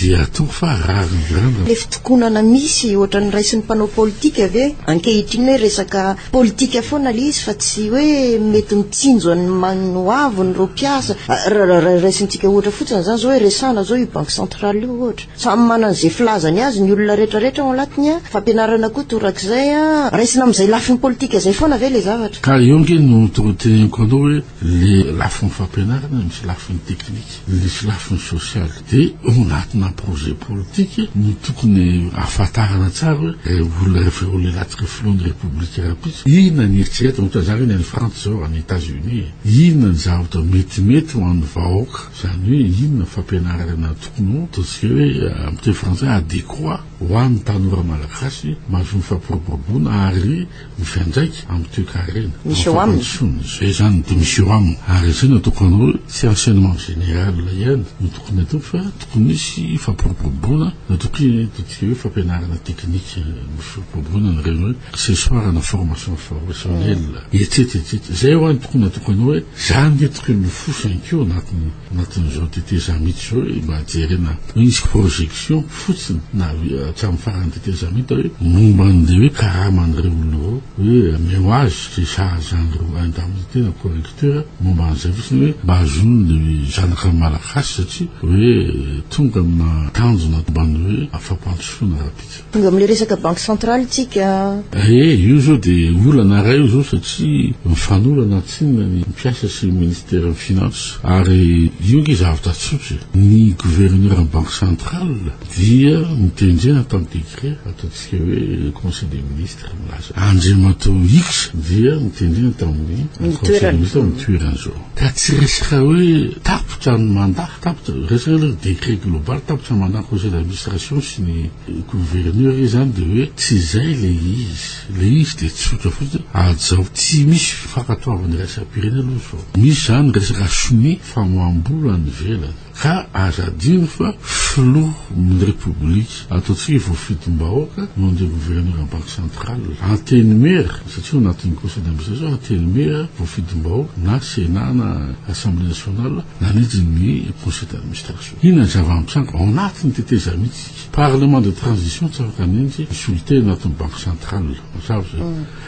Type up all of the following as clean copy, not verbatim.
Dia ataoko fa rariny rariny. Le fitokonana misy ohatran'ny raisin'ny mpanao politika ve ankehitriny hoe resaka politika foana le izy fa tsy hoe mety mitsinjo an'ny man- ho aviny ireo mpiasa. Raha raisintsika ohatra fotsiny izany zao hoe resahana zao io banque centrale io ohatra. Samy manana izay filazany azy ny olona rehetra rehetra ao anatiny an. Fampianarana koa torak'izay an. Raisina amin'izay lafiny politika izay foana ve le zavatra? Ka eo ange no teneniko anao hoe le lafiny fampianarana misy lafiny teknika. Misy lafiny sosialy. Dia ao anatina projet politique no tokony ahafantarana tsara hoe ireo olona rehefa ireo lehilahy tsy filohan'ny Repoblika rahampitso, inona ny eritreretina, ohatra izany hoe ny any Frantsa izao, any Etats Unis, inona ny zavatra metimety ho an'ny vahoaka, izany hoe inona ny fampianarana tokony ho, ataontsika hoe amin'ny teny frantsay adéquat ho an'ny tanora malagasy mahazo ny fampiroboroboana ary mifandraika amin'ny toekarena, Misy eo aminy. fampandrosoana. Izay izany dia misy eo aminy. Ary izay no ataoko anao hoe tsy enseignement général ihany no tokony atao fa tokony hisy fampiroboroboana na tokony ataontsika hoe fampianarana teknika misy fampiroboroboana an'ireny hoe accessoire na formation professionnelle etsetra etsetra. Izay ho'a no tokony ataoko anao hoe izany nge tokony mifosa ihany koa anatin'ny anatin'izao tetezamita izao hoe mba jerena hoe hisy projection fotsiny na hatramin'ny faran'ny tetezamita hoe momba an'ilay hoe karaman'ireo olona ireo hoe omeo azy izay sahaza an'ireo indemnité na correcteur momba an'izay fotsiny hoe mba hahazoan'ilay zanaka malagasy satria hoe tonga amina tanjona momba ny hoe fampandrosoana rahampitso. Tonga amin'ilay resaka banque centrale tsika. Eh, io zao dia olana iray io zao satria mifanolana tsinona ny mpiasa sy ny ministeran'ny finance ary io ange zavatra tsotra e. Ny gouverneur ny banque centrale dia notendrena tamin'ny décret ataontsika hoe conseil des ministres milaza Andriamatoa X dia notendrena tamin'ny conseil des ministres ny toerany zao. Ka tsy resaka hoe tapitra ny mandat, tapitra, resaka aloha décret global tapitra ny mandat conseil d'administration sy ny gouverneur izany dia hoe tsy izay le izy, le izy dia tsotra fotsiny hajao, tsy misy fankatoavana iraisam-pirenena aloha izao, misy izany resaka sonia famoaham-bola any ivelany, ka aza adino fa filoha ny repoblika ataontsika hoe voafidim-bahoaka no andeha gouverneur ny banque centrale, antenimiera satria ao anatin'ny conseil d'administration antenimiera voafidim-bahoaka na sénat na assemblée nationale nanidry ny conseil d'administration. Inona ny zava-mitranga ao anatin'ny tetezamita isika? Parlement de transition tsy afaka hanenjy ny solontena anatin'ny banque centrale. Mazava izay.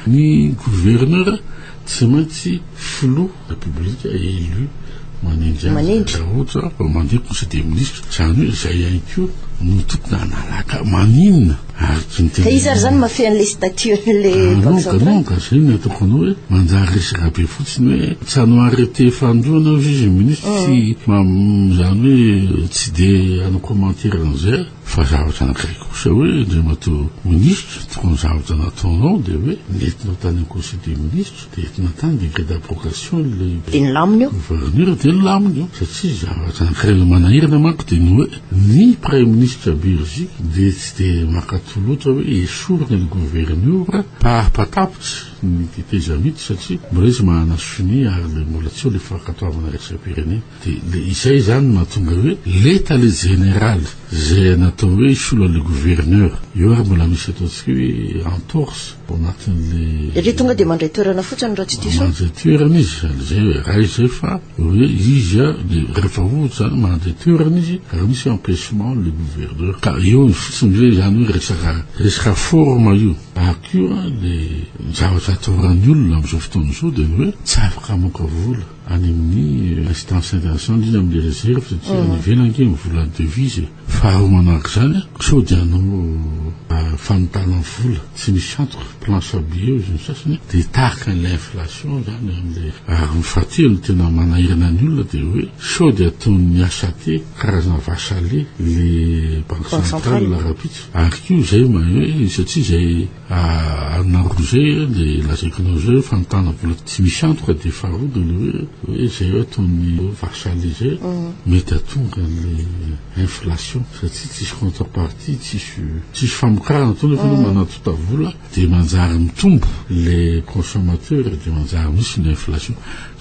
Ny gouverneur tsy maintsy filoha repoblika élu manendry azy. Raha ohatra fa mandeha conseil des ministres, izany hoe izay ihany koa no tokony hanalaka. Maninona araka ny Ka iza ary zany mahafehy an'ilay statut an'ilay banque centrale? Non, ka zay no ataoko anao hoe manjary resaka be fotsiny hoe tsy hanao arrêté fanindroana hozy izy ministre tsy zany hoe tsy de hanao commentaire an'izay fa zavatra anankiray kosa hoe Andriamatoa ministre tokony zavatra nataonao dia hoe nentinao tany amin'ny conseil des ministres dia entina tany décret d'abrogation ilay Dia nilamina eo. gouverneur dia nilamina eo satria zavatra anankiray manahirana manko dia ny hoe Ny Praiminisitra Beriziky dia tsy dia mankatò loatra hoe esorina ny governora mpahatapitry ny tetezamita satria mbola izy manana sonia ary le mbola tsy eo le fankatoavana iraisam-pirenena. Dia le izay izany no mahatonga hoe le tale jeneraly izay natao hoe hisolo an'le gouverneur eo ary mbola misy ataontsika hoe entorse ao anatin'le. Satria tonga dia mandray toerana fotsiny raha tsy diso aho. Mandray toerana izy, izay hoe raha izay fa. Hoe izy a, de rehefa ohatra zany mandray toerana izy ary misy empêchement le gouverneur ka eo fotsiny ve zany hoe resaka resaka forme io. Ary koa le zavatra atahoran'ny olona amin'izao fotoana izao dia ny hoe tsy afaka hamoaka vola any amin'ny instance internationale indrindra amin'le réserve satria any ivelany ange ny vola devise e. Faharoa manarak'izany, sao dia hanao fanontana vola tsy misy antoka, planche à billets hozy ny sasany, dia hitarika an'ilay inflation izany amin'ilay. Ary ny fahatelo no tena manahirana ny olona dia hoe sao dia ataon'ny HAT karazana vache à lait ilay banque centrale rahampitso. Ary koa izay hoe satria izay Alina roa izay dia lazaiko anao izay hoe fanontana vola tsy misy antoka dia faharoa dia le hoe hoe izay hoe ataon'ny vache à lait izay mety hahatonga an'ilay inflation satria tsisy contrepartie tsisy tsisy famokarana atao nefa anao manatota vola dia manjary mitombo le consommateur dia manjary misy ny inflation.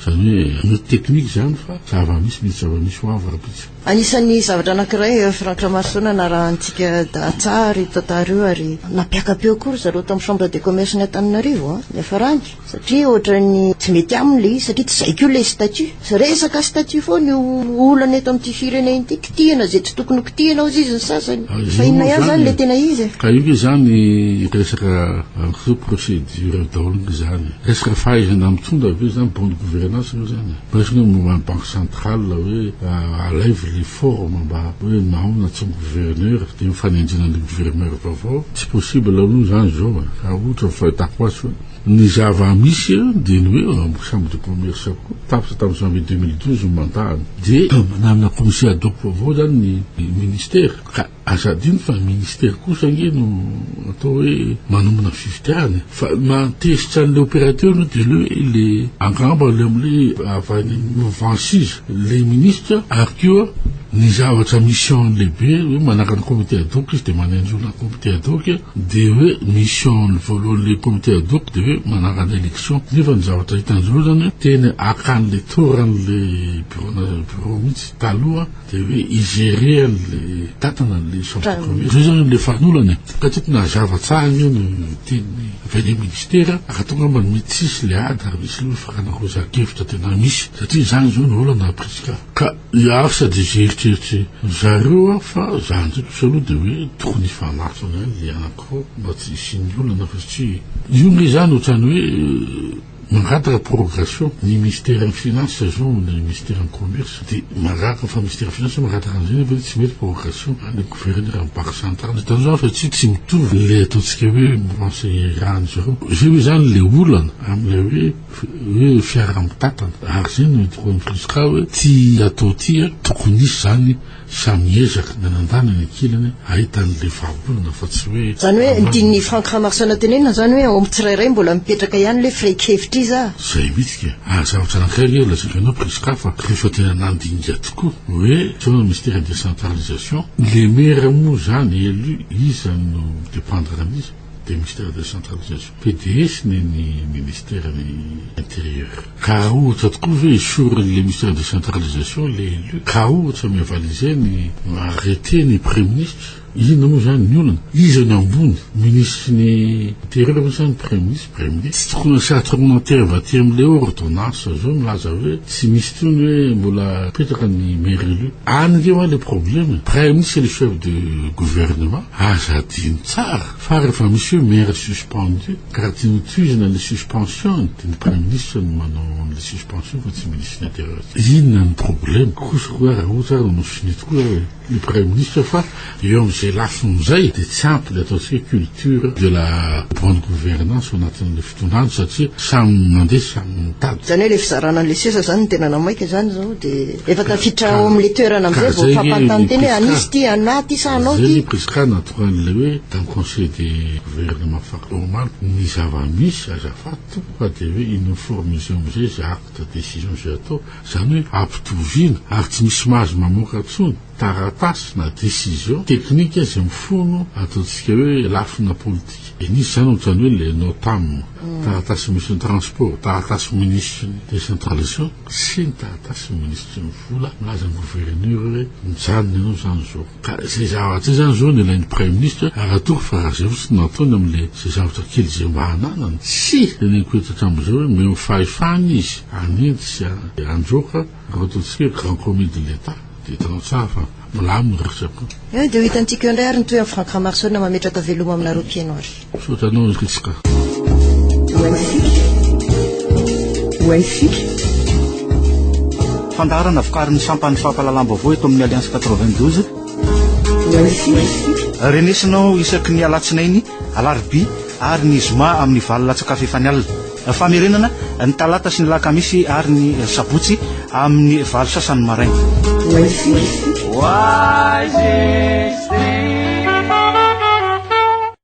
Izany hoe mety teknika izany fa zava-misy, mety zava-misy ho avy rahampitso. Anisan'ny zavatra anankiray Franck Ramarosaona narahantsika dahatsary io tantara io ary nampiaka-peo koa ry zareo tamin'ny chambre de commerce ny Antananarivo an, niafarany satria ohatran'ny tsy mety aminy ilay izy satria tsy izay koa ilay statut, resaka statut foana io olana eto amin'ity firenena ity, kitihina izay tsy tokony ho kitihina hozy izy ny sasany, fa inona ihany izany ilay tena izy e? Ka io nge izany resaka procédure daholo nge izany, resaka fahaizana mitondra ve izany, bonne gouvernance ve izany e? Raisina ny momba ny banque centrale hoe alaivo le forme mba hoe naona tsy ny gouverneur dia mifanenjena ny gouverneur vaovao, tsy possible aloha izany izao e, raha ohatra ny fahitako azy fa ny zava-misy dia ny hoe amin'ny chambre de commerce koa tapitra tamin'ny janvier 2012 ny mandat-ny dia manana commissaire ad hoc vaovao izany ny ministère ka Aza adino fa ny ministère kosa ange no atao hoe manomana fifidianana e! Fa ny mahatezitra an'ilay opérateur aloha dia le hoe le angamba le amin'le avy any mouvance izy le ministre ary koa ny zavatra mission lehibe hoe manangana comité ad hoc izy dia manendry olona comité ad hoc dia hoe mission voalohan'le comité ad hoc dia hoe manangana élection nefa ny zavatra hitan-dreo zany hoe tena akan'le toran'le bureau bureau mihitsy taloha Dia hoe hi-gérer an'le tatana an'le chambre de commerce. Zay zany le fanolana e. Ka tokony hazava tsara anie ny teny avy any amin'ny ministera, raha toa angamba mety tsisy le ady ary misy aloha fifanakalozan-kevitra tena misy. Satria izany izao no olana Prisca. Ka asa dia izay eritreritry zareo aho fa za ndray kosa aloha dia hoe tokony hifanatona ihany le anankiroa mba tsy hisian'ny olana fa satria io nge zany ohatran'ny hoe Mangataka prorogation ny ministère ny finance zao ny ministère ny commerce dia mangataka fa ministère finance mangataka an'izay nefa tsy mety prorogation any gouverneur ny banque centrale hitanao zany fa tsy tsy mitovy le ataontsika hoe mouvance rany zareo zay hoe zany le olana am'le hoe hoe fiaraha-mitatana ary zay no hitako amin'ny Prisca hoe ty atao ty a tokony hisy zany Samy miezaka ny anandaniny ny ankilany hahita an'ilay vahaolana fa tsy hoe. Izany hoe ny tian'i Franck Ramarosaona tenenina izany hoe ao amin'ny tsirairay mbola mipetraka ihany ilay firehi-kevitra iza? Izay mihitsy ka. Ary zavatra anankiray anie lazaiko anao Prisca fa rehefa tena nandinika tokoa hoe zao ny ministère ny décentralisation, le maire moa izany élu iza no mi-dépendre an'iza? Dia ministère décentralisation. PDS ny ny ministère ny intérieur. Ka raha ohatra tokoa ve esorin'le ministère décentralisation le élu, ka ohatra mi-avaliser ny arrêté ny premier ministre, inona moa zany ny olana? Iza no ambony? Ministre ny intérieur ve sa ny premier ministre? Premier ministre. Tsy tokony asiana tremblement aty amle ordonnance zao milaza hoe tsy misy tsony hoe mbola apetraka ny maire élu. Any nge hoa le problème, premier ministre le chef de gouvernement, aza adino tsara. Fa rehefa misy hoe maire suspendu, ka raha tiany ho tohizana ilay suspension dia ny praiminisitra no manao an'ilay suspension fa tsy minisitry ny intérieur. Inona ny problème kosa koa raha ohatra ary nanao sonia tokoa ary ny praiminisitra fa eo amin'izay lafiny izay dia tsy ampy ilay ataontsika hoe culture de la bonne gouvernance ao anatin'ilay fitondrana satria samy mandeha samy mitady. Izany hoe ilay fizarana an'ilay seza izany no tena namaika izany izao dia efa tafiditra ao amin'ilay toerana amin'izay vao mifampanontany tena hoe an'iza ity, anà ity sa anao ity. Izay ny Prisca natokan'ilay hoe tamin'ny conseil de gouvernement fac omaly ny zava-misy azafady tompoko fa dia hoe uniformisé amin'izay izay acte décision izay atao, izany hoe ampitoviana ary tsy misy mahazo mamoaka intsony taratasy na décision teknika izay mifono ataontsika hoe lafina politika. Dia nisy izany ohatran'ny hoe le notam, taratasy minisitry ny transport, taratasy minisitry ny décentralisation sy ny taratasy minisitry ny vola milaza ny gouverneur hoe mijanona ianao izany izao. Ka izay zavatra izay izany izao no ilain'ny praiminisitra ary ataoko fa raha izay fotsiny no ataony amin'ilay izay zavatra kely izay mba ananany, tsy teneniko eto hatramin'izao hoe omeo fahefana izy hanenjy sy handroaka ireo ataontsika hoe grand commis de l'Etat dia hitanao tsara fa milamina ny resaka. Eo dia ho hitantsika eo indray ary ny tohin'i Franck Ramarosaona mametraka veloma aminareo mpihaino ary. Misaotra anao Prisca. Fandaharana vokarin'ny sampan'ny fampahalalam-baovao eto amin'ny Alliance 92. Renesinao isaky ny alatsinainy, alarobia ary ny zoma amin'ny valo latsaka fahefany alina. Famerenana ny talata sy ny alakamisy ary ny sabotsy amin'ny valo sasany maraina.